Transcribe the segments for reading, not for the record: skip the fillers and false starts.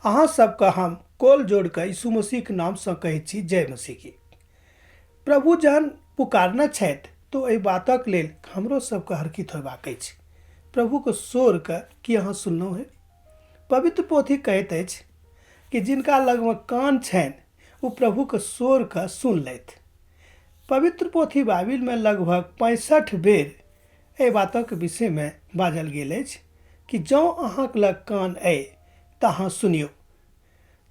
अहाँ सबके हम कोल जोड़ कऽ यीशु मसीहके नामसँ कहै छी, जय मसीह की। प्रभु जहन पुकारने छथि तऽ एहि बातक लेल हमरो सबके हरकित होयबाक अछि। प्रभुके स्वरके की अहाँ सुनलहुँ हे? पवित्र पोथी कहैत अछि कि जिनका लगमे कान छनि ओ प्रभुके स्वरके सुन लथि। पवित्र पोथी बाइबिलमे लगभग 65 बेर एहि बातक विषयमे बाजल गेल अछि कि जँ अहाँक लग कान अइ तऽ अहाँ सुनियौ।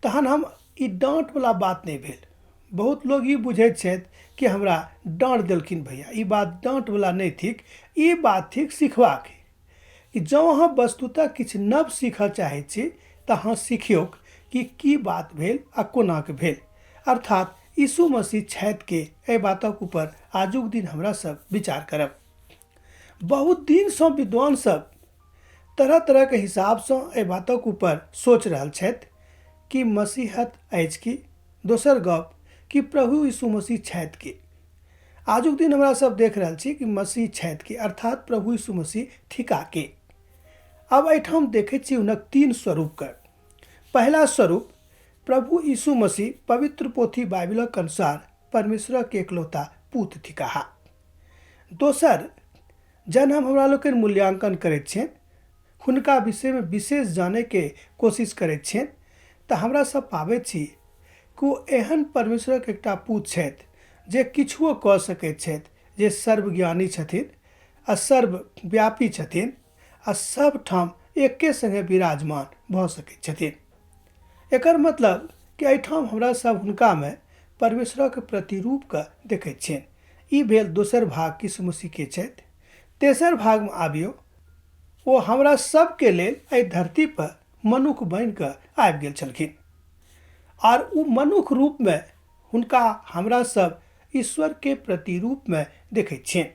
तहन हम ई डाँटवला बात नहि भेल। बहुत लोग ई बुझैत छथि कि हमरा डाँट देलखिन भैया। ई बात डाँटवला नहि थिक, ई बात थिक सिखबाक कि जँ अहाँ वस्तुतः किछु नव सीखऽ चाहैत छी तऽ अहाँ सिखियौक कि की बात भेल आ कोनाक भेल। अर्थात यीशु मसीह छथि के, एहि बातक ऊपर आजुक दिन हमरा सब विचार करब। बहुत दिनसँ विद्वान सब तरह तरहके हिसाबसँ एहि बातक ऊपर सोचि रहल छथि कि मसीहत अछि की, दोसर गप कि प्रभु यीशु मसीह छथि की। आजुक दिन हमरा सब देख रहल छी कि मसीह छथि की, अर्थात प्रभु यीशु मसीह थिका के। अब एहिठाम देखै छी हुनक तीन स्वरूपके। पहिला स्वरूप, प्रभु यीशु मसीह पवित्र पोथी बाइबिलक अनुसार परमेश्वरक एकलौता पूत थिकाह। दोसर, जहन हम हमरा लोकनि मूल्यांकन करैत छियनि, हुनका विषयमे विशेष जानैके कोशिश करैत छियनि, तऽ हमरा सब पाबैत छी कि ओ एहन परमेश्वरक एकटा पूत छथि जे किछुओ कऽ सकैत छथि, जे सर्वज्ञानी छथिन आ सर्वव्यापी छथिन आ सबठाम एके सङ्गे विराजमान भऽ सकैत छथिन। एकर मतलब कि एहिठाम हमरा सब हुनकामे परमेश्वरक प्रतिरूपके देखैत छियनि। ई भेल दोसर भाग यीशु मसीह के छथि। तेसर भागमे आबियौ, ओ हमरा सबके लेल एहि धरती पर मनुख बनि कऽ आबि गेल छलखिन आर ओ मनुख रूपमे हुनका हमरा सब ईश्वरके प्रतिरूपमे देखैत छियनि।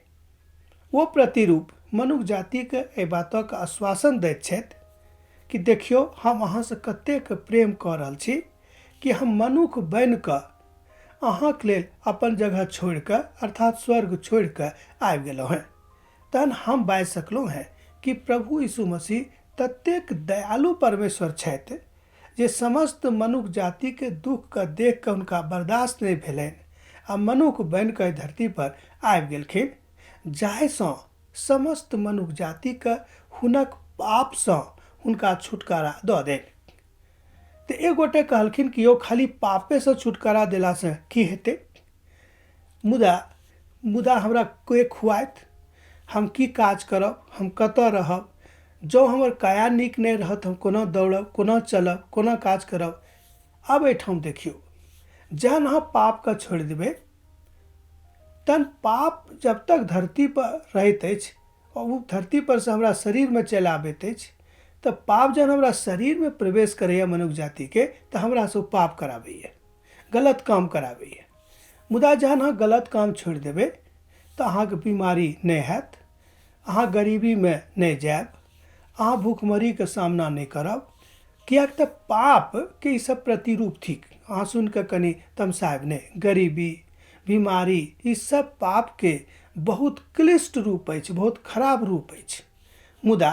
ओ प्रतिरूप मनुख जातिके एहि बातक आश्वासन दैत छथि कि देखियौ हम अहाँसँ कतेक प्रेम कऽ रहल छी कि हम मनुख बनि कऽ अहाँके लेल अपन जगह छोड़ि कऽ अर्थात स्वर्ग छोड़ि कऽ आबि गेलहुँ हेँ। तहन हम बाजि सकलहुँ हेँ कि प्रभु यीशु मसीह ततेक दयालु परमेश्वर छथि जे समस्त मनुख जातिके दुःखके देख कऽ हुनका बर्दाश्त नहि भेलनि आ मनुख बनि कऽ एहि धरती पर आबि गेलखिन, जाहिसँ समस्त मनुख जातिके हुनक पापसँ हुनका छुटकारा दऽ देनि। तऽ एक गोटे कहलखिन कि यौ खाली पापेसँ छुटकारा देलासँ की हेतै, मुदा मुदा हमरा के खुआएत, हम की काज करब, हम कतऽ रहब, जँ हमर काया नीक नहि रहत हम कोना दौड़ब, कोना चलब, कोना काज करब। आब एहिठाम देखियौ, जहन अहाँ पापके छोड़ि देबै तहन पाप जब तक धरती पर रहैत अछि, ओ धरती पर से हमरा शरीरमे चलि आबैत अछि, तऽ पाप जहन हमरा शरीरमे प्रवेश करैए मनुख जातिके, तऽ हमरासँ ओ पाप कराबैए, गलत काम कराबैए। मुदा जहन अहाँ गलत काम छोड़ि देबै तऽ अहाँके बीमारी नहि हैत, अहाँ गरीबीमे नहि जायब, अहाँ भूखमरीके सामना नहि करब, किएक तऽ पापके ई सब प्रतिरूप थिक। अहाँ सुनिकऽ कनि तमसायब नहि, गरीबी, बीमारी ई सब पापके बहुत क्लिष्ट रूप अछि, बहुत खराब रूप अछि। मुदा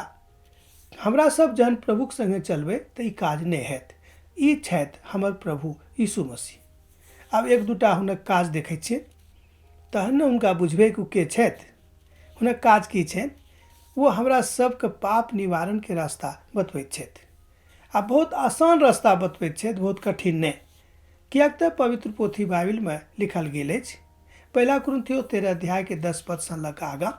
हमरा सब जहन प्रभुक सङ्गे चलबै तऽ ई काज नहि हैत। ई छथि हमर प्रभु यीशु मसीह। आब एक दूटा हुनक काज देखै छियै तहन ने हुनका बुझबै कि ओ के छथि, हुनक काज की छनि। ओ हमरा सबके पाप निवारणके रास्ता बतबैत छथि आ बहुत आसान रास्ता बतबैत छथि, बहुत कठिन नहि। किएक तऽ पवित्र पोथी बाइबिलमे लिखल गेल अछि, पहिला कुरिन्थियो 13 अध्यायके 10 पदसँ लऽ कऽ आगाँ,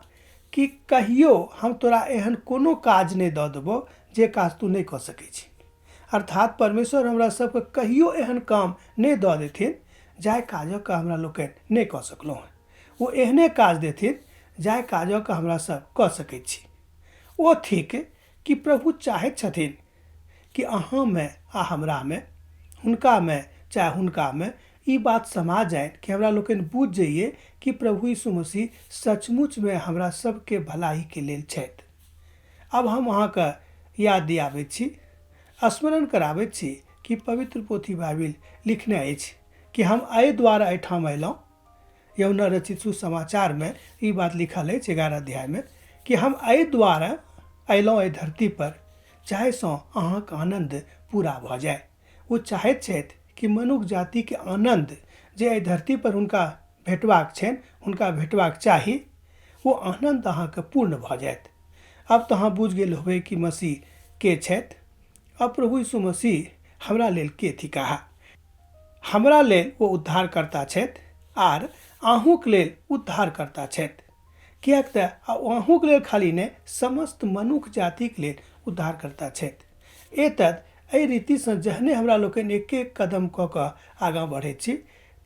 कि कहियो हम तोरा एहन कोनो काज नहि दऽ देबौ जे काज तू नहि कऽ सकै छी। अर्थात परमेश्वर हमरा सबके कहियो एहन काम नहि दऽ देथिन जाहि काजक हमरा लोकनि नहि कऽ सकलहुँ हँ। ओ एहने काज देथिन जाहि काजक हमरा सब कऽ सकै छी। ओ थिक कि प्रभु चाहैत छथिन कि अहाँमे आ हमरामे, हुनकामे चाहे हुनकामे ई बात समा जाय कि हमरा लोकनि बुझि जइए कि प्रभु यीशु मसीह सचमुचमे हमरा सबके भलाइके लेल छथि। आब हम अहाँके याद दियाबैत छी, स्मरण कराबैत छी कि पवित्र पोथी बाइबिल लिखने अछि कि हम एहि द्वारा एहिठाम अयलहुँ। यौना रचित सुसमाचारमे ई बात लिखल अछि 11 अध्यायमे कि हम एहि द्वारा अयलहुँ एहि धरती पर जाहिसँ अहाँके आनन्द पूरा भऽ जाय। ओ चाहैत छथि कि मनुख जातिके आनन्द जे एहि धरती पर हुनका भेटबाक छनि, हुनका भेटबाक चाही, ओ आनन्द अहाँके पूर्ण भऽ जायत। आब तऽ अहाँ बुझि गेल होबै कि मसीह के छथि आ प्रभु यीशु मसीह हमरा लेल के थिकाह। हमरा लेल ओ उद्धारकर्ता छथि आर अहूँके लेल उद्धारकर्ता छथि, किएक तऽ अहूँके लेल खाली नहि, समस्त मनुख जातिके लेल उद्धारकर्ता छथि। एतद एहि रीतिसँ जहने हमरा लोकनि एक एक कदम कऽ कऽ आगाँ बढ़ैत छी,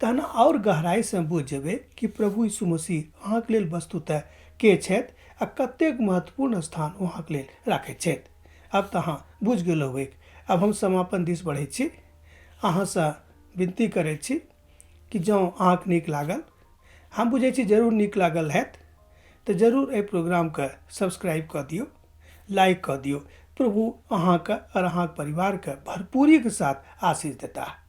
तहन आओर गहराइसँ बुझि जेबै कि प्रभु यीशु मसीह अहाँके लेल वस्तुतः के छथि आ कतेक महत्वपूर्ण स्थान ओ अहाँके लेल राखैत छथि। आब तऽ अहाँ बुझि गेल होबैक। आब हम समापन दिस बढ़ैत छी। अहाँसँ विनती करैत छी कि जँ अहाँके नीक लागल, हम बुझै छी जरूर नीक लागल हैत, तऽ जरूर एहि प्रोग्रामके सब्सक्राइब कऽ दियौ, लाइक कऽ दियौ। प्रभु अहाँके आओर अहाँके परिवारके भरपूरीके साथ आशीष देताह।